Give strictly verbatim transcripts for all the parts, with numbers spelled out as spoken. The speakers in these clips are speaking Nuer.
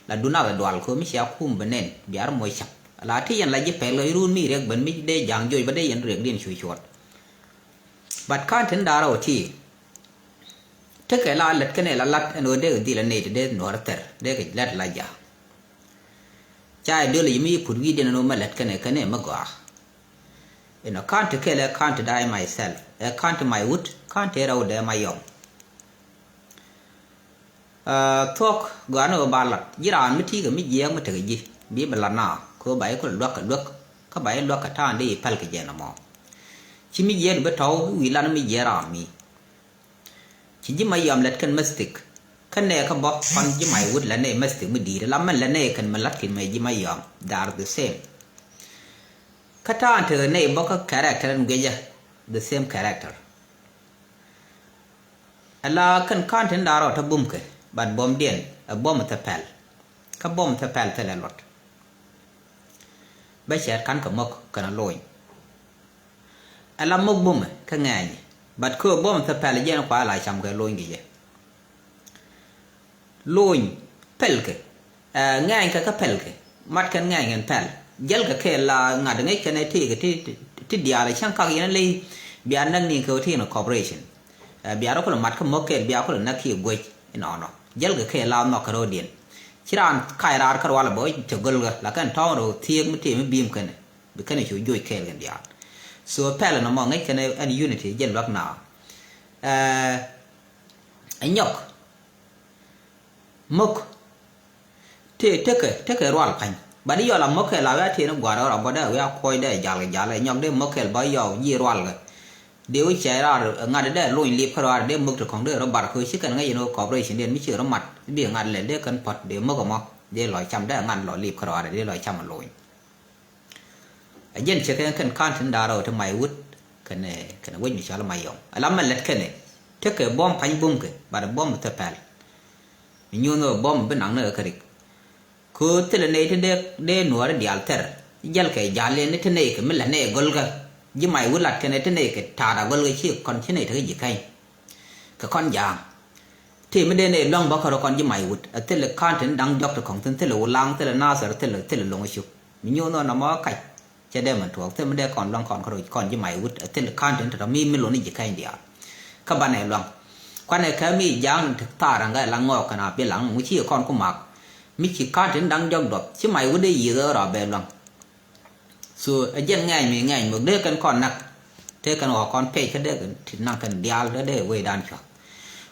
La dun nath a dual kɛ mi cia kum bɛ nɛn bia rɔ moc cak. La ti yɛn la ji̱ pɛl kɛ irun mi riɛk ben mi dee ja̱a̱ŋ joc bä dee yɛn riɛk diɛn cu cuɔt. But ka̱n tin da̱rä wä ti tekɛ la lät kɛnɛ la lat ɛn ɣöö dee kɛ dhil a nɛy ti dee nuɔ̱r thɛr dee kɛ lät la ja̱a̱ŋ. Ca ideology mi put wi̱i̱diɛn ɛn ɣöö mɛ lät kɛnɛ kɛnɛ mɛ gɔaa. Inɔ ka̱n ti kɛl ɛ ka̱n ti da̱a̱ myself ɛ ka̱n ti my wood ka̱n ti rɛw dee ma yɔm. Thuɔ̱k gɔaa ni ɣöö ba lat ji̱ raan mi ti̱i̱ kɛ mi jiɛɛk mi tekɛ ji̱ bi bɛ lat na kɛ ɣöö ba ji̱ kulɛ luäk kɛ luäk. Kä ba ji̱ luäk kɛ ta̱a̱n dee ji̱ päl kɛ jɛ nɔmɔ. Ci mi jiɛɛk bi tɔ̱w wi̱i̱ lat ni mi jiɛɛk raan mi ci ji̱ ma yɔm lät kɛn mistake. Kä nɛɛkä bä kɔn ji̱ ma iwut lät nɛy mistake mi di̱i̱t la mɛn lät nɛy kɛn mi la̱t kɛn mɛ ji̱ ma yɔm. They are the same. Kä ta̱a̱n tekɛ nɛy bä kä character in guiecä the same character. Ala kɛn ka̱n tin da̱r rɔ te bumkɛ but buɔ̱mdiɛn ɛ buɔ̱m thɛ pɛl. Kä buɔ̱m thɛ pɛl thilɛ luɔt. Bä cɛɛt ka̱n kɛ mo̱k kɛn a lony. Ala mo̱k bumɛ kä ŋɛɛny but kä buɔ̱m thɛ pɛl jiɛn kua la cam kɛ lony kɛ jɛ. Lony pɛlkɛ ŋɛɛny kɛ kä pɛlkɛ mat kɛn ŋɛɛny kɛn pɛl. Jälkɛ kɛ la ŋa̱t ŋäc kɛn ɛ tëëkɛ ti diaal ɛ cäŋ kak yɛn ley. Bia näk ni kɛ wä ti yɛn cooperation. Bia rɔ kulɛ mat kä mo̱k kɛl bia kulɛ näk kiɛ guec inɔnɔ jälkɛ kɛ la nhɔk kɛ ro̱o̱diɛn. Ci raan kac raar kä rual bä cɛ göl ɣä la kɛn tɔ̱ɔ̱ŋ rɔ thiëëk mi tëë mi bi̱i̱m kɛn bi kɛn cu joc kɛɛl kɛn diaal. So pɛl nɔmɔ ŋäc kɛn ɛn unity jɛn luäk na ɛ nyɔk. Mo̱k tëë tekɛ tekɛ rual pa̱ny. Bat i̱ yɔl a mo̱k kɛ la wiaa tëë ni gua̱a̱r ɣɔr a bɔt dee wiaa kuɔc dee jal kɛ jal ɛ nyɔk dee mo̱k kɛl bä yɔw ji̱ rual kɛ. Dee wi̱c cɛ raar ŋa̱t dee luny lip kä ruaar dee mo̱k ti kɔ̱ŋ dee rɔ bar kɛ ci kɛn ŋäc in wä cooperation dee mi ci rɔ mat bi ŋa̱t lɛl dee kɛn pɔt dee mo̱k ɛmɔ dee lɔ cam dee ŋa̱t lɔ lip kä ruaar dee lɔ cam a luny. A jɛn cɛ kɛn kɛn ka̱n tin da̱r rɛw ti may wut kɛn kɛn wec mi cɔal may yɔm ala mɛ lɛt kɛn tekɛ buɔ̱m pa̱ny bumkɛ bat buɔ̱m thɛ pɛl. Mi nyuun ɣä buɔ̱m bi naŋ ni ɣä kä rik. Kö thilɛ nɛy ti dee nuɔɔri diaal thɛr jäl kɛ jal in ti nɛy kɛ mi lɛ nɛy gɔlkä. Ji̱ may wut lat kɛn ti nɛy kɛ ta̱a̱t a gɔlkä ci kɔn ci nɛy ti kä ji̱ käny. Kɛ kɔn ja̱a̱ŋ. Tëë mi dee nɛy lua̱ŋ bä kärɔ kɔn ji̱ may wut a thilɛ ka̱n tin da̱ŋ jɔk ti kɔ̱ŋ thin thilɛ wulaŋ thilɛ nathɛr thilɛ thilɛ lo̱ŋ cuk. Mi nyuun ɣä nɔmɔ kac. Cɛ dee mɛn tuɔɔk thil mi dee kɔn luaŋ kɔn kärɔ kɔn ji̱ may wut a thil ka̱n tin tɔ̱tɔ̱ mi mi lon i̱ ji̱ kɛny diaal. Kä banɛ luaŋ kuanɛ kɛ mi ja̱a̱ŋ ti thaar aŋkä la ŋɔɔk kɛn a bi laŋ ŋu ci kɔn ku mak. Mi ci ka̱n tin da̱ŋ jɔk duɔth ci may wut dee yiëth ɣä rɔ bɛ luaŋ. So ɛ jɛn ŋɛɛny mi ŋɛɛny mi dee kɛn kɔn nak. Tëë kɛn ɣɔk kɔn pec kä dee kɛn ti naŋ kɛn diaal dee dee wecdan cua̱th.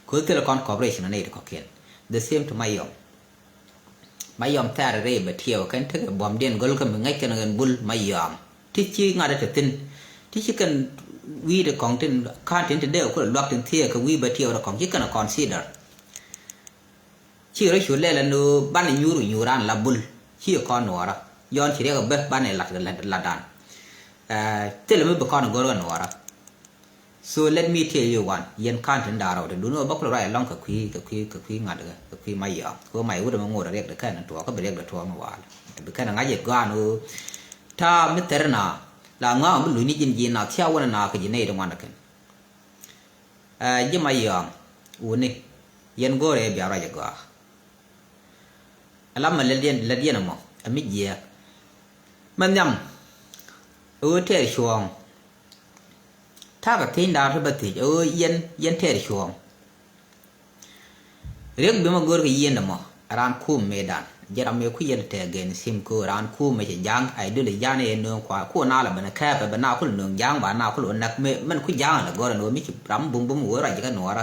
Kɛ thil kɔn cooperation a nɛy ti kɔ̱kiɛn. The same to Mayɔm. Mayɔm thɛɛr rɛy bɛ tiɛw kɛn tekɛ buɔ̱mdiɛn gɔl kä mi ŋäc kɛn ɣän bul Mayɔm ti ci ŋa̱t ɛ te thi̱n. Ti ci kɛn wi̱i̱ ti kɔ̱ŋ tin ka̱n tin ti dee kulɛ luak tin thiee kɛ wi̱i̱ bɛ tiɛw ti kɔ̱ŋ ci kɛn ɛ consider. Ci rɔ cu lɛl ɛn ɣöö banɛ nyuur nyuur an la bul ci kɔn nuɔɔrä. Yɔn ci riɛk ɛ bä banɛ lat lat latdan. Thilɛ mi bi kɔn go̱r ɣän nuɔɔrä. So let me tell you one yɛn ka̱n tin da̱a̱r rɔw ti dun ɣä bä kulɛ ruac ɛlɔ̱ŋ kɛ kui̱ kɛ kui̱ kɛ kui̱ ŋa̱t kɛ kui̱ Mayɔm kɛ ɣä may wut ɛmɛ ŋot ɛ riɛk dɛ kɛn tuɔɔk kä bi riɛk dɛ tuɔɔk mi waal. Bi kɛn ɛ ŋa̱c ɛ gɔaan ɣöö ta̱a̱ mi thɛr na la ŋɔaŋ mi luny ni ji̱n ji̱n na thia̱a̱ wänɛ na kɛ ji̱ nɛy ti ŋuan dɛ kɛn. Ɛ ji̱ Mayɔm wuni yɛn go̱o̱rɛ bia ruac ɛ gɔaa. Ɛ la mɛ lät yɛn lät yɛn ɛmɔ ɛ mi jiɛɛk. Mɛ nhiam ɛ ɣöö tɛɛr cuɔ̱ɔ̱ŋ. Ta̱a̱ kɛ thiecdaar ti bä thiec ɛ ɣöö yɛn yɛn tɛɛr cuɔ̱ɔ̱ŋ. Riek bi mɛ go̱o̱r kɛ yieen dɛ mɔ raan kum mëëdan jɛ ram mëë ku yɛl tɛ gɛn sim ko raan kum mɛ cɛ ja̱a̱ŋ ay dul ja̱a̱n yɛ nööŋ kua ku na lɛ bɛn kɛɛpɛ bɛ na kul nööŋ ja̱a̱ŋ ba na kul wä näk mɛ mɛn ku ja̱a̱ŋ lɛ gɔrɛ ni wä mi ci ram bum bum wä rɔ jikä nuɔrä.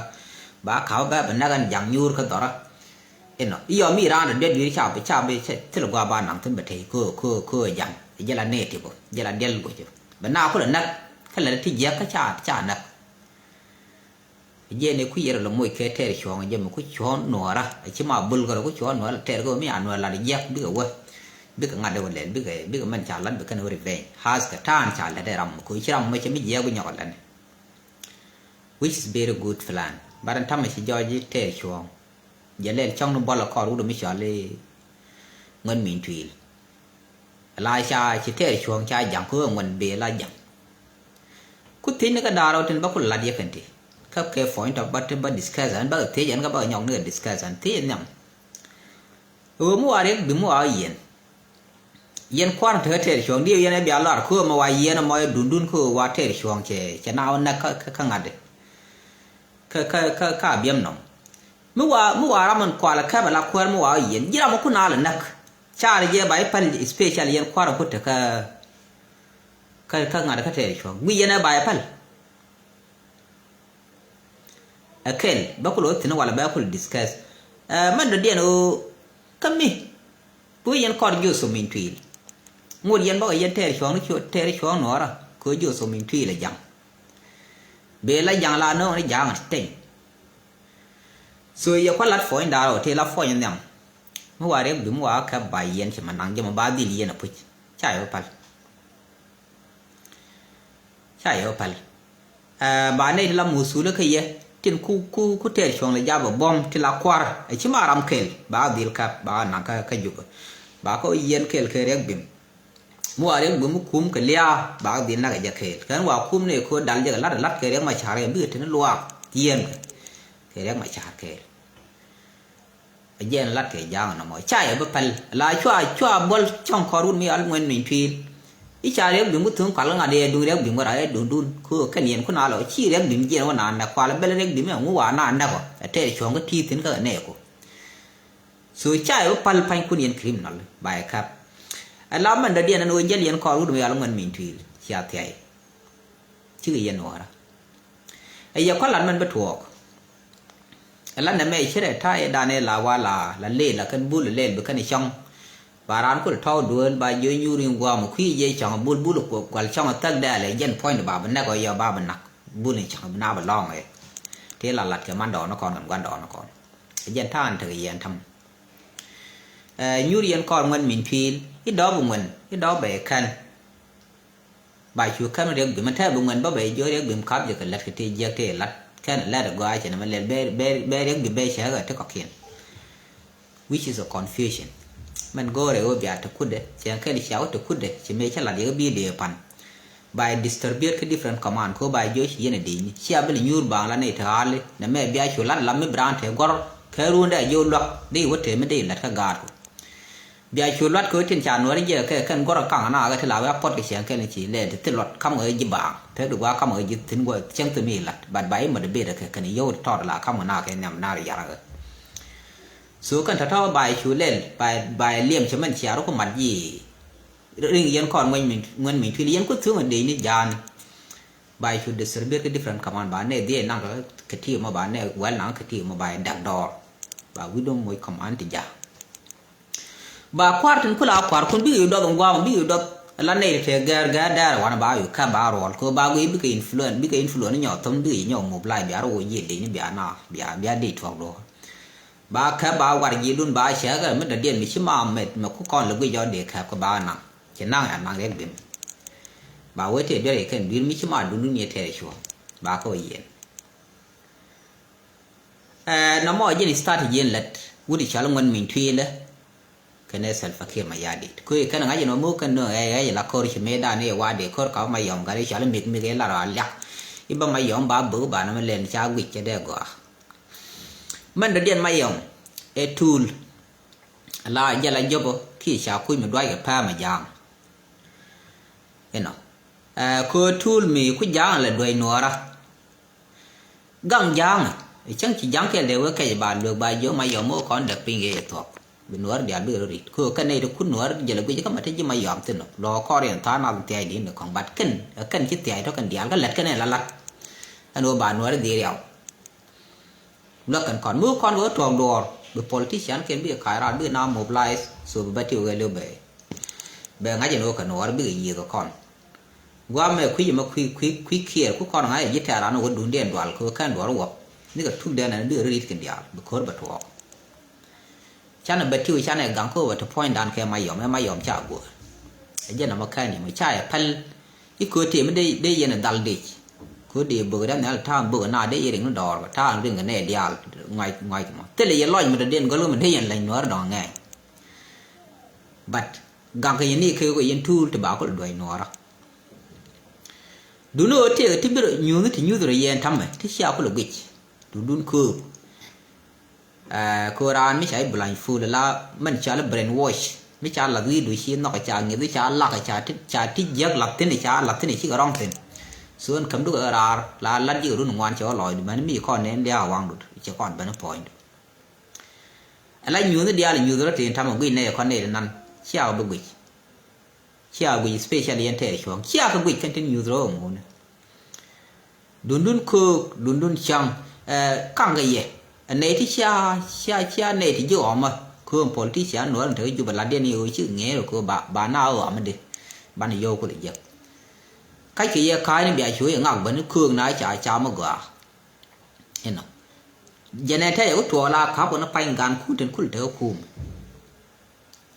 Ba ka̱wä bɛ bɛ näk ɛn ja̱a̱ŋ nyuur kä dhɔrä. Inɔ iyɔ mi raan rɛ duet wi̱i̱r ca bi ca bi thil gua ba naŋ thin bɛ tey ko ko ko ja̱a̱ŋ jɛ la nɛɛ ti bä jɛ la diɛl guc bɛ na kul näk. Kä lɛ ti jiäk kä ca ca näk. Jiɛn i̱ kui̱ yɛrɛ lɔ moc kɛ tɛɛr cuɔ̱ɔ̱ŋ jɛ mi ku cuɔ̱ɔ̱n nuɔɔrä. Ci ma bul kärɛ ku cuɔ̱ɔ̱n nuɔɔrä tɛɛr kɛ mi a nuɔɔrä lat jiɛk bikɛ wä. Bikɛ ŋa̱t dee wä lɛl bikɛ bikɛ mɛn ca lat bikɛ ni wä revenge has kɛ ta̱a̱n ca lɛt dee ram mi ku ci ram mi cɛ mi jiɛk bi nyɔk lɛn. Which is very good plan. But ɛn ta̱mɛ ci jɔɔc tɛɛr cuɔ̱ɔ̱ŋ. Jɛ lɛl cɔŋ ni bɔl ɛ kɔr wut mi cɔl i̱ ŋuɛn min tuil. La ca ci tɛɛr cuɔ̱ɔ̱ŋ ca ja̱ŋ kä ɣöö ŋuɛn bëë la ja̱ŋ. Ku thiecni kä da̱a̱r ɔ tin bä ku lat yɛ kɛn ti kä kɛ point of bä ti bä discuss ɛn bä kɛ thiec ɛn kä bä kɛ nyɔk ni kɛ discuss ɛn thiec nhiam. Ɣöö mi wa riɛk bi mi wa ɣä yiɛn. Yɛn kua̱r tekɛ tɛɛr cuɔ̱ɔ̱ŋ diɛ yɛn ɛ bia lɔar köö mɛ wa yiɛn ɛmɔ ɛ dundun köö wa tɛɛr cuɔ̱ɔ̱ŋ cɛ cɛ na wä näk kä kä ŋa̱t. Kä kä kä kä a biɛm nɔm. Mi wa mi wa ram ɛn kualɛ kɛp ɛ la kuäär mi wa ɣä yiɛn ji̱ ram ɛ kun a lɛ näk. Caar jɛ ba i̱ päl special yɛn kua̱r ɛ ku tekä kä kä ŋa̱t kä tɛɛr cuɔ̱ɔ̱ŋ gui yɛn ɛ ba i̱ päl. Ɛ kɛl bä kulɛ wä thi̱n walɛ bä kulɛ discuss. Ɛ mɛn dɔ̱diɛn ɣöö kä mi bi wä yɛn kɔr Jothep Mintuil. Ŋot yɛn bä kɛ yɛn tɛɛr cuɔ̱ɔ̱ŋ ni cuɔ tɛɛr cuɔ̱ɔ̱ŋ nuɔɔrä kɛ ɣöö Jothep Mintuil ɛ ja̱ŋ. Bee la ja̱ŋ la nööŋ ni ja̱a̱ŋ ti teny. So yɛ kua̱ lat puɔ̱ny da̱a̱r ɣöö tëë la puɔ̱ny nhiam. Mi wa riɛk bi mi wa kɛ ba yɛn ci ma naŋ jɛ ma ba dhil yɛn ɛ puc. Ca yɛ wä pal. Ca yɛ wä päl. Ɛ ba nɛy ti la muthulä kä yɛ tin ku ku ku tɛɛr cuɔ̱ŋ lɛ jabɛ buɔ̱m ti la kua̱r ɛ ci ma ram kɛl ba dhil kap ba naŋ kä kä Jubɛ. Ba kä yiɛn kɛl kɛ riɛk bim. Mi wa riɛk bim mi kum kɛ lia̱a̱ ba dhil nak ɛ jɛ kɛl kɛn wa kum nɛy ko̱ dal jɛ kɛ lat ɛ lat kɛ riɛk ma ca̱r kɛ bikɛ teni luaak yiɛn kɛ kɛ riɛk ma ca̱r kɛl. Ɛ jɛn lat kɛ ja̱a̱ŋ nɔmɔ ca yɛ bä päl la cua cua buɔl cɔŋ kɔr wut mi al ŋuɛn min tuil. I̱ ca riɛk bim wä thuŋ kual ŋa̱t yɛ duŋ riɛk bim wä ra yɛ duŋ dun ko kɛn yɛn kun a lɔ ci riɛk bim jiɛn wä na nɛ kual bɛl riɛk bim ɛ ŋu wa na nɛ kɔ ɛ tɛɛr cuɔ̱ŋ kä ti̱i̱ thi̱n kä nɛ ko. So ca yɛ bä päl pa̱ny kun yɛn criminal ba yɛ kap. Ɛ la mɛn dɔ̱diɛn ɛn ɣöö jäl yɛn kɔr wut mi al ŋuɛn min tuil cia thiay. Cikɛ yɛn nuɔɔrä. Ɛ yɛ kɔn lat mɛn bi tuɔɔk. Ɛ lat nɛ mɛ cirɛ ta̱a̱ yɛ danɛ la wa la la leel la kɛn bul leel bi kɛn cɔŋ. Ba raan kul tɔ̱w duel ba jiö nyuur in guam kui̱ jɛ cɔŋ bul bul kual cɔŋ thäk dɛɛl ɛ jɛn puɔ̱ny ba bi nɛk ɔ yɔ ba bi nak bul in cɔŋ bi na bi lɔŋ ɛ. Tëë la lat kɛ man dɔɔn kɔn kɛn guan dɔɔn kɔn. Ɛ jɛn ta̱a̱ in tekɛ yɛn tam. Ɛ nyuur yɛn kɔr ŋuɛn min pi̱i̱l i̱ dɔɔp ŋuɛn i̱ dɔɔp bɛ kɛn. Ba cu käm riɛk bim, tɛ̈ bi ŋuɛn bä bɛ jiök riɛk bim kap jɛ kɛ lät kɛ ti jiäk ti lat. Kɛn lät ɛ gɔaa cɛ nɛmɛ lɛl bɛ, bɛ, bɛ riɛk bim bɛ cɛ ɣä ti kɔ̱kiɛn. Which is a confusion. Mɛn go̱o̱rɛ ɣöö bia te kutdɛ, cɛ kɛn cia wä te kutdɛ, ci mëë cä lat yɛ ɣä bi dee pan. Ba yɛ distribute kä different command, ko ba yɛ jiök ci yɛn ɛ dee ni. Cia bi lɛ nyuur baaŋ la nɛy te ɣa̱li, nɛ mɛ bia cu lat lam mi bi raan te gɔ̱r, kɛ ruundɛ a jiök luak, dee wä te mi dee lät kä gaat ku. Bia cu luat kɛ wä tin ca nuɔ̱ɔ̱ri jɛ kɛ kɛn guɔ̱r kaŋ na kɛ ti la wä puɔt kɛ cɛŋ kɛn ci lɛ ti thil luat kam kɛ ji̱ baaŋ pek di gua̱a̱ kam kɛ ji̱ thi̱n gua̱a̱ cɛŋ thim i̱ lat bat ba i̱ mɛ di bet kɛ kɛn yio̱w ti tɔɔt la kam kɛ na kɛ nhiam na ri yar kɛ. So kɛn tɔ̱tɔ̱ ba i̱ cu lɛl ba i̱ liɛm cɛ mɛn cia ruk mat ji̱ riŋ yɛn kɔn ŋuɛn min ŋuɛn min tuil yɛn ku thuŋ dee ni ja̱a̱n. Ba i̱ cu distribute kɛ different command ba nɛ dhiee naŋ kɛ ti mɔ ba nɛ wɛl naŋ kɛ ti mɔ ba i̱ dak dɔɔr ba wi̱dom moc command ti ja̱a̱n. Ba kua̱r tin kula kua̱r kun bikɛ yu dɔth in guam bikɛ yu dɔth. La nɛy tɛ gɛr gɛr dɛr wan ba yu kɛ ba ruɔl ko ba gui bikɛ influence bikɛ influence nyɔ thom bikɛ nyɔ mop lai bia ro wo yiel deni bia na bia bia di tuɔk do. Ba kɛ ba war ji̱ dun ba cɛ kɛ mi dɔ diɛn mi ci ma mɛt mɛ ku kɔn lɛ gui jɔ di kɛ ko ba na ci naŋ ya naŋ rek bim. Ba wee tɛ duer kɛ kɛn duer mi ci ma dun dun yɛ tɛ cuɔ ba kɛ wo yiel. Ɛ nɔmɔ ji̱n start ji̱n lät wut i̱ cɔal ŋuɛn min tuilä. Kɛnɛ Salva Kiir Mayardit ko i̱ kɛn ŋa̱c inɔ mo̱o̱k kɛn nööŋ ɛ ɣɛc ila ko̱r ci mëëdan i̱ wa̱a̱ dee ko̱r ka ma yɔm gat i̱ cɔal i̱ mik mik i̱ lar a liak. I̱ bä ma yɔm ba bök ba nɔmɔ lɛn ca guic cɛ dee gɔaa. Mɛn dɔ̱diɛn ma yɔm ɛ tuul. La jɛ la jɔpɔ kiɛ ca kuc mi duac kɛ pɛmɛ ja̱a̱ŋ. Inɔ ɛ ko tuul mi ku ja̱a̱ŋ lɛ duec nuɔɔra. Gaŋ ja̱a̱ŋ cäŋ ci ja̱a̱ŋ kɛl dee wee kɛc ba luek ba jiök ma yɔm wä kɔn däk piny kɛ thuɔk. Bi nuɔɔr diaal bikɛ rɔ rit ko kɛn nɛy ti kun nuɔɔr jɛl guic kä ma te ji̱ ma yɔm thin nɔ lɔ kɔr yɛn tha̱a̱ŋ nath thia̱a̱c di̱n ni kɔŋ bat kɛn ɛ kɛn ci thia̱a̱c tɔ̱ kɛn diaal kä lät kɛn ɛ la lat. Ɛn wä ba nuɔɔr dhil riaw. Luäk kɛn kɔn mi wä kɔn wä tuɔɔk duɔɔr bi politician kɛn bikɛ ka̱a̱c raar bikɛ na mobilize so bi bä ti wee liw bɛ. Bɛ ŋa̱c ɛn wä kɛ nuɔɔr bikɛ yiëëk kɔn. Guamɛ kui̱c ɛmɛ kui̱ kui̱ kui̱ kiɛɛr ku kɔn ŋa̱c ɛ ji̱ tɛ̈r an ɛ wä duundiɛn dual kɛ wä kɛn duɔr wä guɔp. Nikɛ tuk dɛn ɛn bi ɣä ri ri̱t kɛn diaal bi ko̱r bɛ tuɔɔk. Canɛ bɛ tiw canɛ gaŋ kä wä ti puɔ̱nydan kɛ mayɔm ɛ mayɔm ca guɔ̱ɔ̱r. Ɛ jɛn ɛmɔ kɛn yɛmɔ ca yɛ päl. I̱ köö tëë mi dee dee yɛn ɛ dhal dec. Köö dee bök rɛm nhial ta̱a̱ bök na dee yɛ riŋ ni dɔɔr bɛ ta̱a̱ riŋ kɛ nɛy diaal ŋuac ŋuac kɛ mɔ thilɛ yɛ lɔc mi dee den gɔl mi dee yɛn lɛny nuɔ̱ɔ̱r dɔ̱ŋ ŋɛɛny. But gaŋ kɛ yɛn ni kɛ kɛ yɛn tuul ti ba kul duɔ̱c nuɔɔrä. Duni ɣöö tëëkɛ ti bi rɔ nyuuthni ti nyuuth rɔ yɛn ta̱mɛ ti cia kulɛ guic. Dudun kööp. Ɛ, kɛ ɣöö raan mi ca i̱ blindfold la mɛn ca lɛ brainwash, mi ca lath wi̱i̱du ci nhɔk, ca ŋi̱th, ca lak, ca ti, ca ti jiäk lath thi̱n, ca lath thi̱n cikɛ rɔ̱ŋ thi̱n. So ɛn kämdu kɛ raar la lat ji̱ kɛ run ŋuan cɛ wä lɔcdu, mɛn mi kɔn nɛn lia̱a̱ waŋdu ci kɔn ben puɔ̱nydu. Ala nyuuth diaal, nyuuth rɔ tin tamɛ guic nɛy kɔn nɛy ti nan, cia kɛ bi guic. Cia kɛ guic, especially yɛn tɛɛr cuɔ̱ŋ, cia kɛ guic kɛn tin nyuuth rɔ ŋuuni. Dundun köök, dundun cäŋ, ɛ, kaŋkɛ yɛ. Ɛ nɛy ti cia, cia, cia nɛy ti ji̱ ɣɔmä. Köök politician Nuäär in te kä Jubɛ latdiɛn i̱ ɣöö ci ŋeer ɣöö ba, ba na ɣɔmä di. Banɛ yio̱w kulɛ jiäk. Kackɛ yɛ ka̱a̱cni bia cu yɛ ŋak bäni köök na ca, ca mi gɔaa. Inɔ. Jɛn ɛ tɛyɛ ku tuɔɔk la ka̱p kɔn pa̱ny gan kun tin kul te kä kum.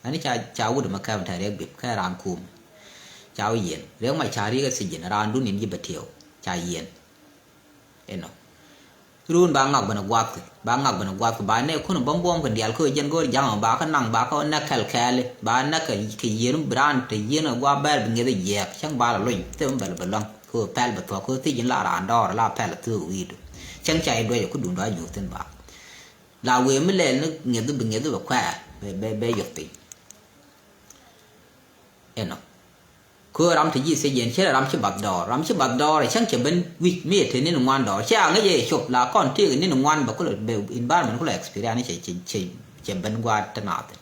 Ani ca, ca wut mɛ kɛm tɛ riɛk bip kɛ raan kum. Ca wä yiɛn. Riɛk ma ca riɛk ɛ thi̱ji̱n raan dun in ji̱ bɛ tiɛw. Ca yiɛn. Inɔ. Run ba ŋak bɛn guathki. Ba ŋak bɛn guathki. Ba nɛ kun bä buɔm kɛ dial kä jɛn go̱o̱r jaŋ ba kä naŋ ba kä nɛ kɛl kɛɛli. Ba nɛ kɛ, kɛ yiɛn bi raan te yiɛn ɛ gua bɛɛr bi ŋiɛth ɛ jiɛɛk. Cäŋ ba la lony. Thim bɛl bɛ luaŋ. Kɛ pɛl bɛ thuɔk kɛ thi̱ji̱n la raan dɔɔr la pɛl thuk wi̱i̱du. Cäŋ ca i̱ duɛc ɛ ku dun dɔa nyuur thi̱n ba. La wëë mi lɛl ni ŋiɛth bi ŋiɛth bɛ kuɛɛr bɛ, bɛ, bɛ yuɔth piny. Inɔ. Kö ram ti ji̱ thiec yɛn cɛ ram ci bath dɔɔr. Ram ci bath dɔɔr ɛ cäŋ cɛ ben wi̱c mi yɛ te ni̱n ŋuan dɔɔr. Cɛ a ŋäc yɛ cop la kɔn tëëk ni̱n ŋuan bɛ kulɛ bɛ environment kulɛ experience cɛ, cɛ, cɛ, cɛ ben gua̱a̱t te naath.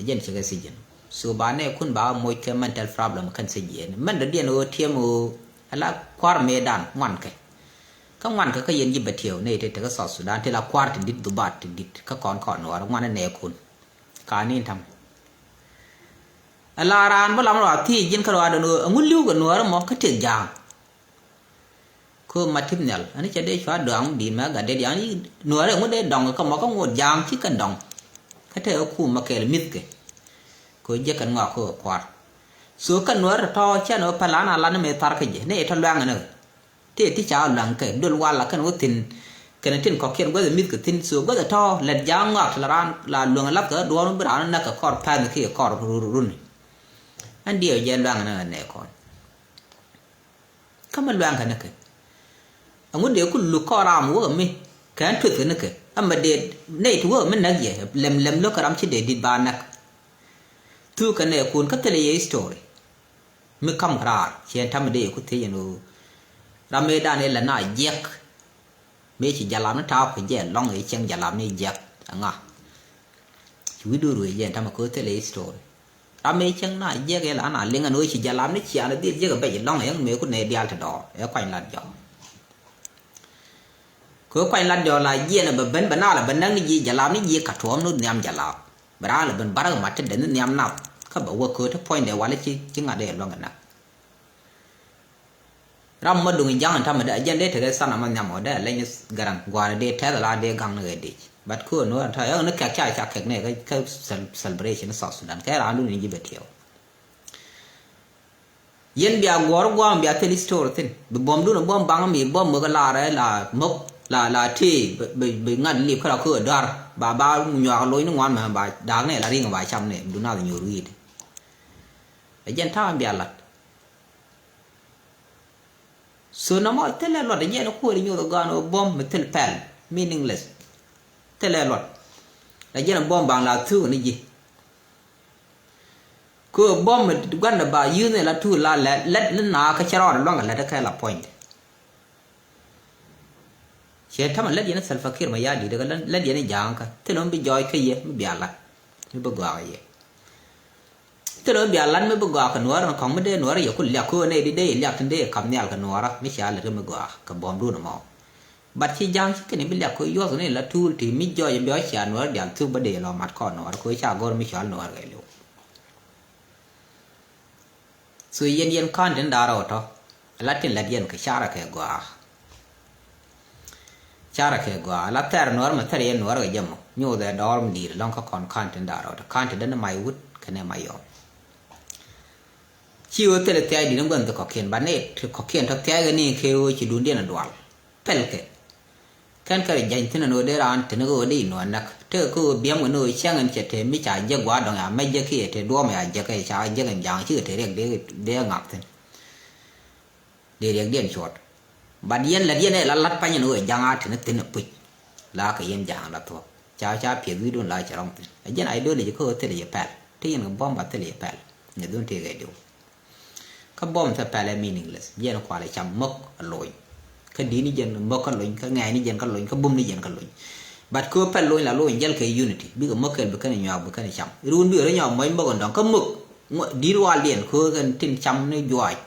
Ɛ jɛn cɛ kɛ thiec yɛn. So ba nɛ kun ba moc kɛ mental problem kɛn thiec yɛn. Mɛn dɔ̱diɛn ɣöö tiɛm ɣöö ala kua̱r mëëdan ŋuan kɛ. Kä ŋuan kɛ kä yɛn ji̱ bɛ tiɛw nɛ te te kä South Sudan ti la kua̱r ti dit dhubat ti dit kä kɔn kɔn Nuäär ŋuan nɛ kun. Ka ni tam. Ala raan bä lam rɔ a thiec ji̱n kä rɔ a dɔn ɣöö ɛŋu li̱w kɛ Nuäär mɔ kä tëk ja̱a̱ŋ. Kö ma tip nhial ani cɛ dee cua dɔaŋ di̱i̱t mɛ gat dee diaŋ ni Nuäär ɛŋu dee dɔŋ kä mɔ kä ŋot ja̱a̱ŋ ci kɛn dɔŋ. Kä te ɛ kum ma kɛɛl mi̱thkɛ. Kö jiɛ kɛn ŋɔak kö kua̱r. So kɛn Nuäär tɔ̱tɔ̱ cɛn ɣöö pɛl an a lan ni mëë thar kä jɛ ni tɔ luaŋ ni. Tëë ti ca luaŋ kɛ duel wal la kɛn wä thi̱n. Kɛn tin kɔ̱kiɛn guäth ɛ mi̱th kɛ thi̱n so guäth ɛ tɔ̱ lɛt ja̱a̱ŋ ŋɔak ti la raan la luäŋ ɛ lath kɛ duɔ̱ɔ̱r mi bi raan näk kɛ kɔr pɛnh kiɛ kɔr runi. Ɛn diɛw jɛ luaŋ ni ɛ nɛ kɔn. Kä mi luaŋ kɛ ni kɛ. Ɛŋu dee ku luk kɔn ram wä kɛ mi kɛ ɛn tueth kɛ ni kɛ. Ɛmɛ dee nɛy ti wä kɛ mi näk yɛ lɛm lɛm lo̱k kɛ ram ci dee di̱t ba näk. Thuk kɛ nɛ kun kä thilɛ yɛ history. Mi kam kɛ raar ciɛ tamɛ dee ku thiec ɛn ɣöö ram mëëdan ilɛ na jiɛk. Mëë ci jalap ni ta̱a̱ kɛ jɛ lɔŋ i̱ cieŋ jalap ni jiɛk ɛŋa. Ci wi̱cdu ruëë jɛ tamɛ kɛ ɣöö thilɛ history. Ram mëë cieŋ na jiɛk ilɛ an a liŋ ɛn ɣöö ci jalap ni cian dhil jiɛk ɛ bɛc lɔŋ i̱ ɛŋ mëë ku nɛ diaal ti dɔɔr ɛ kuany lat jɔk. Kɛ kuany lat jɔɔk la jiɛn ɛ bɛ ben bɛ naal ɛ bɛ näk ni ji̱ jalap ni ji̱ ka tuɔɔm ni nhiam jalap. Bɛ raan lɛ ben barak mat ti dee ni nhiam nath kä bɛ wä kööt ti puɔ̱nydɛ wal ci ci ŋa̱t dee luäŋ kɛ näk. Ram ma duŋ ja̱ŋ tamɛ dee a jɛn dee tekɛ than ama nhiam ɔ dee a leny garaŋ gua̱a̱r dee tɛth la dee gaŋ ni kɛ dic. But köö ni wä ta yɔk ni kɛk ca ca kɛk ni kɛ celebration South Sudan kɛ raan dun in ji̱ bɛ tiɛw. Yɛn bia guɔ̱ɔ̱r gua̱a̱m bia thil history thi̱n bi buɔ̱mdun buɔ̱m baŋ mi buɔ̱m mök la rɛ la mök la la tëë bi ŋa̱t lip kä la köö dua̱r ba ba nyuak loc ni ŋuan mɛ ba da̱a̱k ni la riŋ ba cam ni du nath nyuur wi̱i̱di. Ɛ jɛn ta̱a̱ bia lat. So nɔmɔ thilɛ luɔt ɛ jɛn kuäär nyoth ɛ gɔaan ɛ buɔ̱m mi thil pɛl meaningless. Thilɛ luɔt ɛ jɛn buɔ̱m baŋ la thuk ni ji̱. Kɛ ɣöö buɔ̱m mi gua̱ndɛ ba yio̱o̱ni la tuul la lɛt lɛt ni naath kä cɛ rɔɔdɛ lua̱ŋkɛ lɛt kɛ la puɔ̱nydɛ. Ciɛ tämɛ lɛt yɛn Salva Kiir Mayardit kɛ lɛt yɛn ja̱a̱ŋ kä thilɛ mi bi jɔɔc kä yɛ mi bia lat mi bi gɔaa kɛ yɛ. Thilɛ mi bia lat mi bi gɔaa kɛ nuäärä kɔ̱ŋ mi dee nuäärä yɛ ku liak köönɛ di dee yɛ liak tin dee yɛ kap nhial kɛ nuäärä mi cia lät kä mi gɔaa kɛ buɔ̱mdun ɛmɔ. But ci ja̱a̱ŋ ci kɛn i̱ bi liak kɛ yuɔth ni la tuul ti mi jɔɔc i̱ bi ɔ cia nuäärä diaal thuk bä dee lɔ mat kɔn nuäärä kɛ ca go̱r mi cɔal nuäärä kɛ liw. So yɛn yɛn kɔn tin da̱rä wä tɔ la tin lät yɛn kɛ carɛ kɛ gɔaa. Carɛ kɛ gɔaa la thɛr nuäärä mɛ thɛr yɛn nuäärä kɛ jɛ mɔ nyuuth ɛ dɔɔr mi di̱i̱t lɔ̱ŋ kä kɔn kɔn tin da̱rä wä tɔ kɔn tin däni may wut kɛnɛ may yɔm. Ci ɣöö thilɛ thia̱a̱c di̱t ni gua̱n thi kɔ̱kiɛn ba nɛy ti kɔ̱kiɛn tɔ thia̱a̱c kɛ ni kɛ ɣöö ci duundiɛn a dual. Pɛlkɛ. Kɛn kɛ rɔ jany thi̱n ɛn ɣöö dee raan thi̱n ɣöö dee i̱ nuɔ̱ɔ̱n näk. Tekɛ kä ɣöö biɛm kɛ ni ɣöö cäŋ ɛn cɛ te mi ca jiäk gua̱a̱r dɔ̱ŋ ya mɛc jɛ kiɛ te duɔ̱ɔ̱m ya jiäk kɛ ca jiäk ɛn ja̱a̱ŋ cikɛ te riɛk dee, dee ŋak thi̱n. Dee riɛkdiɛn cuɔt. But yɛn lät yɛn ɛ la la̱t pany ɛn ɣöö ja̱ŋ a thi̱n thi̱n ɛ puc. La kɛ yɛn ja̱a̱ŋ la thuɔ̱k ca ca piɛth wi̱i̱dun la cɛ rɔ̱ŋ thi̱n. Ɛ jɛn ideology kä ɣöö thilɛ yɛ pɛl ti yɛn kɛ bɔm ba thilɛ yɛ pɛl. Ni dhun tëëk ɛ diw kä bɔm thil pɛl ɛ meaningless. Jɛn kualɛ cam mök ɛ lony. Kä di̱t ni jɛn mök kä lony, kä ŋɛɛc ni jɛn kä lony, kä bum ni jɛn kä lony. But kɛ ɣöö pɛl lony la lony jäl kɛ unity bikɛ mök kɛl bi kɛn nyuak bi kɛn cam. Ruun bikɛ rɔ nyuak mɔc mök ɛn dɔ̱ŋ kä mök di̱t waldiɛn kɛ ɣöö kɛn tin cam ni juaac.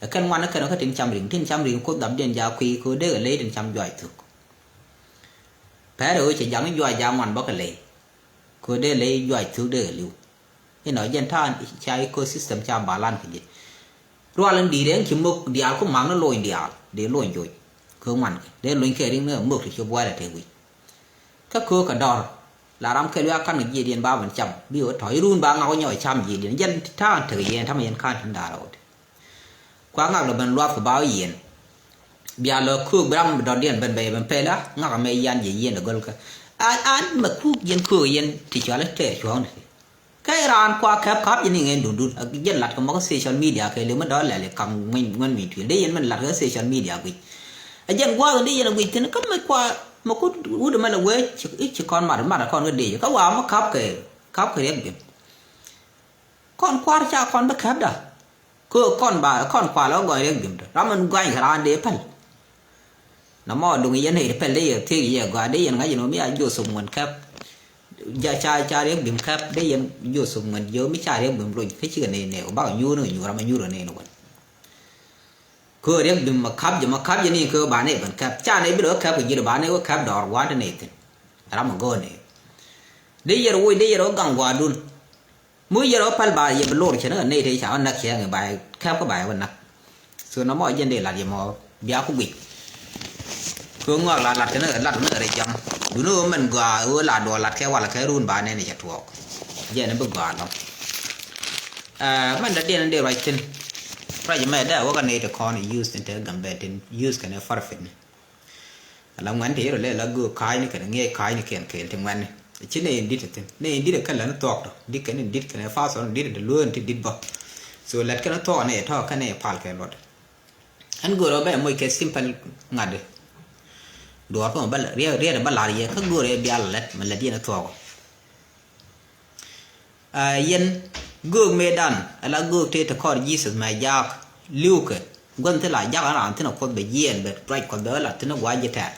Ɛ kɛn ŋuan ni kɛn kä tin cam ri̱ŋ, tin cam ri̱ŋ kuoth dapdiɛn jaak kui̱ kɛ ɣöö dee kɛ ley tin cam juaac thuk. Pɛrɛ ɣöö cɛ jaŋ juaac jaak ŋuan bä kɛ ley. Kɛ ɣöö dee ley juaac thuk dee kɛ li̱w. Inɔ jɛn ta̱a̱ ca ecosystem ca balance kɛ jɛ. Rual in di̱i̱t ɛn ci mök diaal ku ma̱k ni lony diaal dee lony joc. Kɛ ŋuan kɛ dee lony kɛ ri̱ŋ ni mök ti ci bua̱a̱lɛ te wi̱c. Kä köök kɛ dɔ̱r la ram kɛl wi̱i̱ a ka̱n kɛ jiɛcdiɛn ba ben cam bi ɣä tɔ̱ irun ba ŋak wä nyɔk cam jiɛcdiɛn jɛn ta̱a̱ tekɛ yɛn ta̱mɛ yɛn ka̱n tin da̱a̱r ɣööt. Kua ŋak lɔ ben luath kɛ ba wä yiɛn. Bia lɔ köök bi ram dɔ̱diɛn ben bɛ ben pɛla ŋak mɛ yan jɛ yiɛn dɛ gɔl kä. An mɛ kuk yɛn köök yɛn ti cual tɛɛr cuɔ̱ɔ̱ŋ ni. Kɛ raan kua kɛp kap jɛ ni ŋɛn dundun a jɛn lat kɛ mɔk social media kɛ lemi dɔ̱ lɛl kam ŋuɛn ŋuɛn mi tuil dee yɛn mɛn lat kɛ social media guic. A jɛn gua̱a̱th in dee yɛn a guic thin kä mɛ kua mɛ kut wut mɛ lɛ wee ci kɔn mat mat kɔn kä dee kä wa mɛ kap kɛ kap kɛ riɛk bim. Kɔn kua̱r ca kɔn bi kɛpda. Kö kɔn ba kɔn kual ɔ gɔny riɛk bim tɔ ram in guany kɛ raan dee päl. Na mɔ duŋ yɛn nɛy ti pɛl dee yɛ thiek yɛ gɔaa dee yɛn ŋa̱c yɛn ɣöö mi a Joseph ŋuɛn kɛp. Ja ca ca riɛk bim kɛp dee yɛn Joseph ŋuɛn jiö mi ca riɛk bim lony kä cikɛ nɛy nɛy ɔ bakɛ nyuur ni kɛ nyuur ram a nyuur ɔ nɛy ni wän. Kö riɛk bim ma kap jɛ ma kap jɛ ni kö ba nɛy ben kɛp ca nɛy bi lɔ kɛp kɛ ji̱ lɔ ba nɛy wä kɛp dɔɔr gua̱a̱n ti nɛy thi̱n. Ram a gɔɔ nɛy dee yɛr woc dee yɛr ɔ gaŋ gua̱a̱dun. Mu yɛr ɔ päl ba yɛ bi lor cɛ ni kɛ nɛy tëë ca ɔ näk cɛ ŋɛ ba yɛ kɛp kä ba yɛ wä näk. So nɔmɔ jɛn dee lat yɛ mɔ bia ku guic. Kö ŋɔak la lat kɛ ni kɛ lat ni kɛ rɛy jam. Duni ɣöö mɛn gɔaa ɣöö la duɔ lat kɛ walɛ kɛ run ba nɛn cɛ tuɔɔk. Jɛn bi gɔaa lɔŋ. Ɛ mɛn dee diɛn dee ruac thin. Ruac mɛ dee wä kɛ nɛy ti kɔn use thin te gambɛ thin use kɛn ɛ farfin ni. Ala ŋuɛn te yero lɛ la göök ka̱a̱cni kɛn ŋiɛc ka̱a̱cni kɛn kɛɛl ti ŋuɛni. Ci nɛ in dit thin nɛ in dit kɛn lɛn thuɔk tɔ dit kɛn in dit kɛn ɛ fathon dit ti lueeni ti dit bä. So lɛt kɛn thuɔk nɛ tɔ kɛn ɛ pal kɛ luɔt. Ɛn göörä bɛ moc kɛ simple ŋa̱t. Duɔɔr kɛ mɛ bä riɛt riɛt bä lar yɛ kä göörä bial lɛt mɛ lɛt yɛn thuɔk. Aa, yɛn göök mëëdan ala göök tëë ti kɔr Jesus mɛ jaak li̱wkɛ gua̱n thil a jaak an raan thin a kuoth bɛ jiɛɛn bɛ ruac kuɔth bɛ ɣä lat thin a gua̱a̱c ji̱ tɛɛr.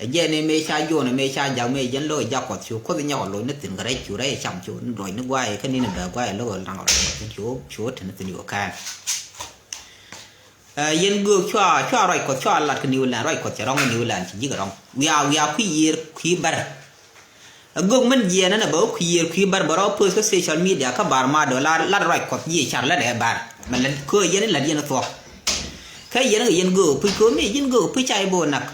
Ɛ jɛɛn ëë mëë ca juɔ̱ɔ̱n ëë mëë ca ja̱k mëë jɛn lo̱k ɛ ja̱k kuɔth cu kuoth nyɔk a loc ni thi̱n kɛ rɛc cu rɛc ɛ cam cu lɔc ni gua̱a̱c kä ni̱n ɛ bɛ gua̱a̱c ɛ lo̱k ɛ laŋ rɔc ni kuɔth cu cu te ni thi̱n cu kɛɛn. Ɛ yɛn göök cua cua ruac kuɔth cua lat kä New Land ruac kuɔth cɛ rɔ̱ŋ kä New Land ci ji̱ kɛ rɔ̱ŋ wiaa wiaa kui̱ yiër kui̱ bär. Ɛ göök min jiɛɛn ɛn ɛ bɛ wä kui̱ yiër kui̱ bär bɛ rɔ post kä social media kä bar ma dɔ̱ lar lat ruac kuɔth jiɛ car lat ɛ bar mɛ lät köö yɛn ilat yɛn thuɔk. Kä yɛn kɛ yɛn göök puc köö mi ji̱n göök puc ca i̱ bo̱o̱ nak.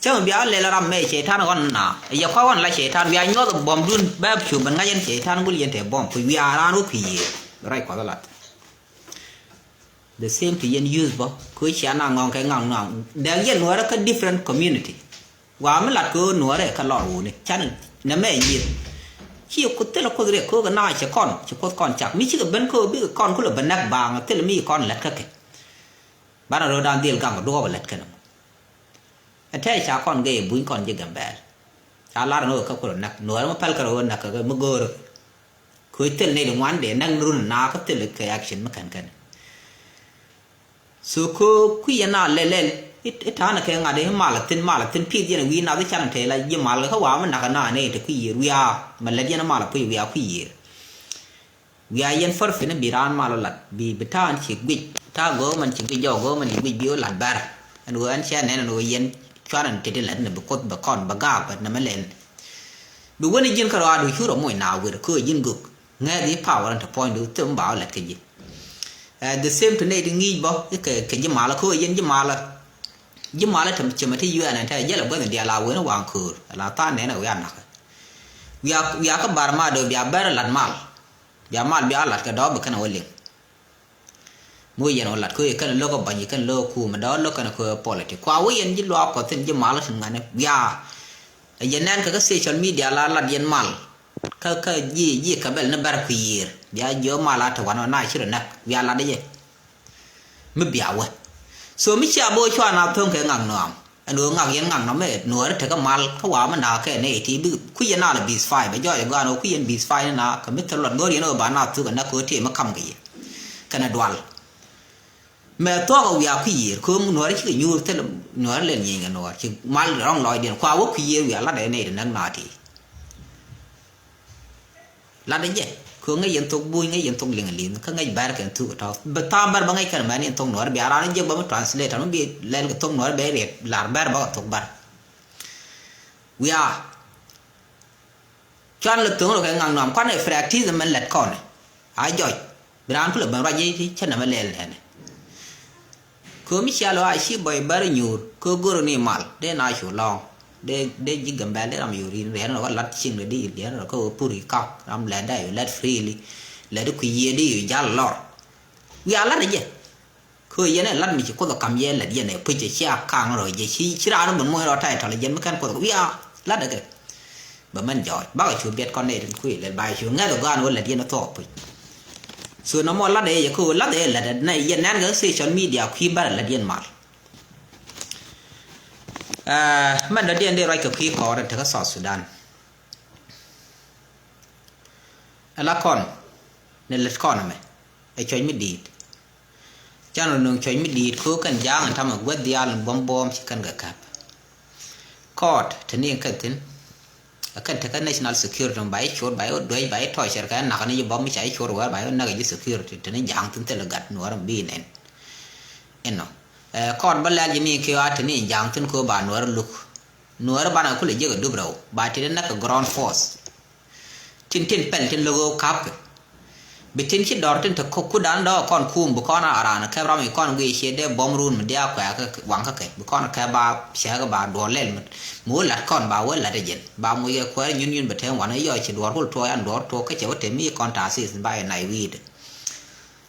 Cäŋ bia lɛl ram mɛ cɛytan ɣɔn na yɛ kɔc ɣɔn la cɛytan bia nyuɔth bɔm dun bɛ cu ben ŋa̱c yɛn cɛytan gul yɛn te bɔm puc wiaa raan wä kui̱ yiëë ruac kuɔth lat. The same to yɛn youth bä kö cia na ŋɔŋ kɛ ŋaŋ ŋaŋ dɛk yɛn nuɔrɛ kä different community. Wa mi lat kö nuɔrɛ kä lɔr wuni can nɛ mɛ yiëë. Ci ku thil kuth riɛk kö kɛ na cɛ kɔn cɛ kuth kɔn cak mi cikɛ ben kö bikɛ kɔn kulɛ ben nɛk baaŋ thil mi kɔn lɛt kä kɛ. Banɛ röödan dhil gaŋ duɔɔp lɛt kɛn. Ɛ tɛy ca kɔn gɛy buny kɔn ji̱ Gambɛl. Ca lar ni wä kä kulɛ näk nuɔɔr mi päl kɛ rɔ wä näk kɛ mi go̱o̱r. Kö thil ni di ŋuan dee näk ni run na kä thil kɛ action mi kɛn kɛn. So kö kui̱ yɛ na lɛl lɛl i̱ ta̱a̱n kɛ ŋa̱t i̱ mal a thin mal a thin pi̱th yɛn wi̱i̱ nath i̱ can tɛy la ji̱ mal kä wa mi näk na ni ti kui̱ yiër wiaa mɛ lät yɛn mal a puc wiaa kui̱ yiër. Wiaa yɛn fär pini bi raan mal lat bi bi ta̱a̱n ci guic ta̱a̱ go̱o̱mɛn ci guic jɔɔk go̱o̱mɛn ci guic bi wä lat bɛr. Ɛn ɣöö ɛn cɛ nɛn ɛn ɣöö yɛn cuanɛn teti lat ni bi koth bɛ kɔn bɛ gaak bɛ nɛmɛ lɛl. Bi wän i̱ ji̱n kä rɔaadu cu rɔ moc na wër kä ɣöö ji̱n gök ŋɛɛth i̱ power ɛn te puɔ̱nydu thim ba wä lat kä ji̱. The same to nɛy ti ŋi̱i̱c bä i̱ kɛ ji̱ malä kä ɣöö yɛn ji̱ malä. Ji̱ malä te cemɛ ti yuɛɛn ɛn te jälɛ guäth in diaal a wen i̱ waŋ köör ala tha̱a̱n nɛn ɛ wiaa nakä. Wiaa wiaa kä bar ma döö bia bɛr lat mal. Bia mal bia lat kɛ dɔɔp bi kɛn a wä liŋ. Mi wä yɛn wä lat kä yɛ kɛn lo̱k kä bany yɛ kɛn lo̱k kä kuum dɔɔp lo̱k kɛn kä politik kua wä yɛn ji̱ luaak kuɔth thi̱n ji̱ mal kä thi̱n ŋuɛ̈ni wiaa. Ɛ yɛn nɛn kɛ kä social media la lat yɛn mal. Kä kä ji̱ ji̱ kɛ bɛl ni bɛr kui̱ yiër bia jiɔ mal a te wan wä na ci rɔ näk wiaa lat jɛ. Mi bia wä so mi cia bo̱o̱ cua na tho̱ŋ kɛ ŋak nɔam. Ɛn ɣöö ŋak yɛn ŋak nɔmɛ nuɔɔri tekä mal kä wa̱a̱ mi na̱a̱k kɛ nɛy ti bi kui̱ yɛn nal a bis five bɛ jɔɔc ɛ gɔaan ɣöö kui̱ yɛn bis five ni na̱a̱k kɛ mi thil luɔt go̱r yɛn ɣöö ba na̱a̱k thuk ɛ näk kɛ ɣöö tëë mi ka̱m kɛ yɛ kɛnɛ dual. Mɛ thuɔ̱k ɛ wiaa kui̱ yiër kɛ ɣöö nuɔɔri cikɛ nyuur thil nuɔɔri lɛl nyieny kɛ nuɔɔr ci mal rɔ̱ŋ lɔcdiɛn kua wä kui̱ yiër wiaa lat ɛ nɛy ti näk na̱a̱k ti. Latdä jɛ kɛ ŋäc yɛn thok buny, ŋäc yɛn thok liŋ liŋ kä ŋäc bɛr kɛn thuk tɔ̱. Bɛ tha̱a̱ŋ bɛr bä ŋäc kɛn mɛn yɛn thok nuɔr bia ran jek bä mi translator mi bi lɛl kɛ thok nuɔr bɛ riɛt lar bɛr bä kɛ thok bɛr. Wiaa cuan lɛ tho̱ŋ rɔ kɛ ŋaŋ nɔam kuan ɛ practice mɛn lɛt kɔn. A jɔc bi raan kulɛ ben ruac cä nɛmɛ lɛl nɛnɛ. Kɛ mi cia lɔ a ci bɔy bär nyuur kɛ gör ni mal dee na cu lɔŋ. Dee dee ji̱ Gambɛl dee ram yur in riɛn rɔ kä lat cieŋ dee di riɛn rɔ kä wä pur i kak ram lɛt dee yu lɛt freely. Lɛt kui̱ yiëë dee yu jal lɔr. Wiaa lat jɛ. Kɛ yɛn ɛ lat mi ci Kuoth ɛ kam yɛ lɛt yɛn ɛ puc ɛ cia kaŋ rɔ jɛ ci ci raan rɔ ben muɔ̱ny rɔ ta̱y tɔl jɛn mi kɛn Kuoth wiaa lat ɛ kɛ. Bɛ mɛn jɔɔc bakɛ cu biɛt kɔn nɛy tin kui̱ lɛl ba cu ŋɛth ɛ gɔaan wä lɛt yɛn ɛ thuɔɔk puc. So nɔmɔ lat ɛ yɛ kɛ ɣöö lat ɛ lɛt ɛ nɛ yɛ nɛn kɛ social media kui̱ bärɛ lɛt yɛn mal. Ɛɛ mɛn dɔ̱diɛn dee ruac kɛ kui̱ kɔɔr in tekä South Sudan. Ɛ la kɔn ni lät kɔn ɛmɛ ɛ cuɔ̱c mi di̱i̱t. Can rɔ nöŋ cuɔ̱c mi di̱i̱t ko̱ kɛn ja̱a̱ŋ in tamɛ guäth diaal in buɔ̱m buɔ̱ɔ̱m ci kɛn kɛ käp. Kɔɔt te ni kɛn thi̱n. Ɛ kɛn tekä national security ba i̱ cuɔt ba i̱ duec ba i̱ tɔcɛr kɛ nak ni ji̱ bɔm mi ca i̱ cuɔt wɛr ba i̱ nak ji̱ security te ni ja̱a̱ŋ thi̱n thilɛ gat nuɔr in bi nɛn. Inɔ ɛ kɔɔt bä lɛl ji̱ ni kiɛ a te ni ja̱a̱ŋ thi̱n ko̱ ba nuɔr luk. Nuɔr banɛ kulɛ jiäk ɛ dup rɛw ba ti di nak kɛ ground force. Tin tin pɛl tin lo̱k ɣöö ka̱pkɛ. Bi tin ci dɔ̱r tin te kudan dɔ̱k kɔn kum bi kɔn a raan kɛp ram i̱ kɔn guiy ciɛ dee bɔm run mi diaak kuɛɛkä waŋkä kɛ bi kɔn kɛp ba cɛɛkä ba duɔl lɛl mi mi wä lat kɔn ba wä lat ɛ jɛn ba muc kɛ kuɛɛr nyun nyun bɛ te wan i̱ yɔc ci duɔr kul tuɔɔk an duɔr tuɔɔk kä cɛ wä te mi kɔn ta̱a̱ thith ba i̱ nay wi̱i̱dɛ.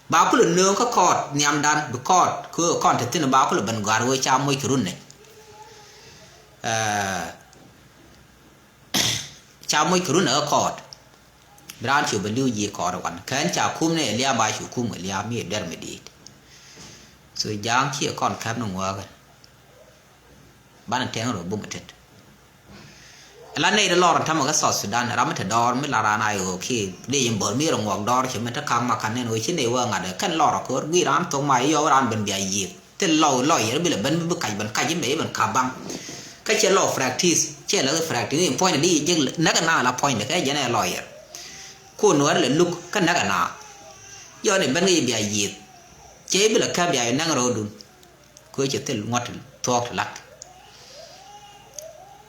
Ba kulɛ nööŋ kä kɔɔt nhiamdan bi kɔɔt kɛ ɣöö kɔn te thi̱n ba kulɛ ben gɔ̱a̱r ɣöö ca muc kɛ run nɛ. Ca moc kɛ run ɛ kä kɔɔt. Bi raan ci bɛ li̱w ji̱ kɔɔt ɛ wan kɛn ca kum ni ɛ lia̱a̱ ba cu kum kɛ lia̱a̱ mi ɛ duer mi di̱i̱t. So ja̱a̱ŋ ci ɛ kɔn käp ni ŋuäkä. Banɛ tɛŋ rɔ bum ɛ tet. Ɛ la nɛy dee lɔr ɛ ta̱mɛ kä South Sudan ram mi te dɔɔr mi la raan a i̱ ɣöö kiɛ dee yɛn bäär mi rɔ ŋuɔk dɔɔr cɛ mi te ka̱ŋ ma ka̱n nɛn ɣöö ci nɛy wä ŋa̱t ɛ kɛn lɔr ɛ köör guiy raan thok ma i̱ yɔw raan ben bia yiëëk. Thil lɔw lɔyɛr bi lɛ ben bi kac ben kac i̱ mɛ i̱ ben ka̱p baŋ. Kä cɛ lɔw practice cɛ lɛ practice i̱ puɔ̱nydɛ di ji̱ näk ɛn na la puɔ̱nydɛ kɛ jɛn ɛ lɔyɛr. Ku nuɔ̱ɔ̱r lɛ luk kä näk ɛn na. Yɔn i̱ ben kä i̱ bia yiëëth. Cɛ i̱ bi lɛ käp bia i̱ näk rɔɔdun. Kö cɛ thil ŋuɔ̱t thuɔɔk ti lat.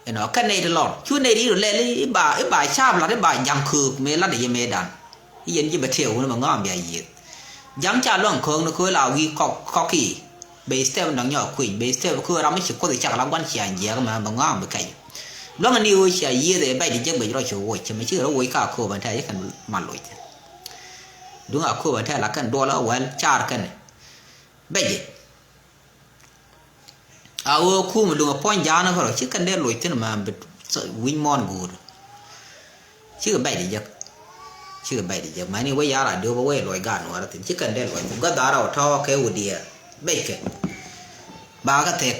Inɔ kɛn nɛy ti lɔr cu nɛy ti rɔ lɛl i̱ ba i̱ ba caap lat i̱ ba ja̱ŋ köök mëë lat i̱ yɛ mëëdan. I̱ yɛn ji̱ bɛ tiɛɛk wun bɛ ŋɔ̱a̱ŋ bia yiëëth. Ja̱ŋ ca luaŋ köök ni köök la wi̱i̱ kɔk kɔk i̱. Bɛ step dɔ̱ŋ nyɔk kui̱ny bɛ step köök ram mi ci kuoth i̱ cak la gua̱n cia jiɛɛk mɛ bɛ ŋɔ̱a̱ŋ bi kɛc. Luaŋ ni ɣöö cia yiëëth ɛ bɛc di jek bɛ rɔ cu woc cɛ mɛ ci rɔ woc ka köök bɛ tɛ̈ ci kɛn mal loc. Duŋ a köök bɛ tɛ̈ la kɛn duɔl a wɛl car kɛn. Bɛc i̱. A ɣöö kum duŋ a puɔ̱ny ja̱a̱n kärɔ ci kɛn dee loc thi̱n ma bi wi̱ny muɔ̱ɔ̱n guut. Cikɛ bɛc di jek. Cikɛ bɛc di jek mani wee yar a diop a wee loc gaat nuɔɔr thi̱n ci kɛn dee loc thi̱n gua̱th a rɛw tɔ̱ kɛ wä diɛɛr. Bɛckɛ. Ba kä thɛk.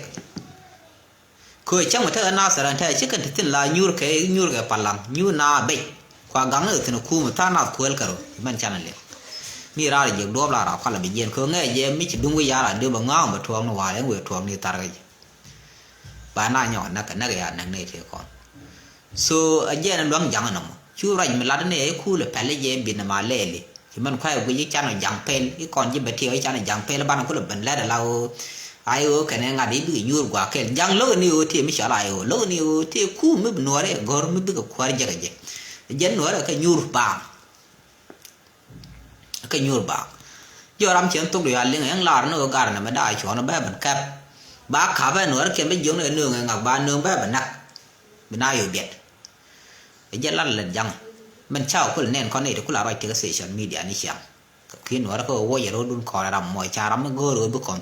Köö cäŋ mi tekɛ Nathɛr ɛn tɛ̈ ci kɛn ti thi̱n la nyuur kɛ nyuur kɛ palaŋ nyuur na bɛc. Kua gaŋ ni thi̱n kum tha̱a̱ŋ nath kuël kɛ rɔ mɛn canɛ liŋ. Mi raar jiɛk duɔ̱ɔ̱p la raar kualɛ bi jiɛn kɛ ŋɛɛ jɛ mi ci duŋ wi̱c ya̱r a döp a ŋa̱a̱ŋ bɛ tuɔɔk ni wa̱a̱ ɛn wëë tuɔɔk ni tharkɛ jɛ. Ba na nyɔk näk kɛ näk ya näk ni tëë kɔn. So a jiɛn luaŋ jaŋ nɔmɔ cu ruac mi lat ni ɛ kulɛ pɛl jɛ bi nɛ ma lɛɛli. Ci mɛn kuay guic i̱ canɛ jaŋ pɛl i̱ kɔn ji̱ bɛ tiɛw i̱ canɛ jaŋ pɛl banɛ kulɛ ben lɛt ala ɣöö. Ay ɣöö kɛnɛ ŋa̱t i̱ bikɛ nyuur gua̱a̱k kɛl jaŋ lo̱k ni ɣöö tiɛ mi cɔl ay ɣöö lo̱k ni ɣöö tiɛ kuum mi bi nuɔɔr i̱ gɔ̱r mi bikɛ kuäär jek a jɛ. Jɛn nuɔɔr ɛ kɛ nyuur baaŋ. Kɛ nyuur baaŋ. Jɔɔk ram cɛ thok di ya liŋ ɛn lar ni ɣöö gar nɛ mɛ da̱a̱ cuɔ̱n bɛ ben kɛp. Ba ka̱p ɛ nuɔɔr kiɛn bɛ jiöŋ ni ɛ nööŋ ɛ ŋak ba nööŋ bɛ ben nak. Bi na yo̱o̱ biɛt. Ɛ jɛ lat lät jaŋ. Mɛn ca kul nɛn kɔn nɛy ti kul a ruac ti kä social media ni ciaŋ. Kɛ kui̱ nuɔɔr kä ɣöö wuɔc ɛ ro̱dun kɔɔr ɛ ram muɔc ca ram mi go̱o̱r ɣöö bi kɔn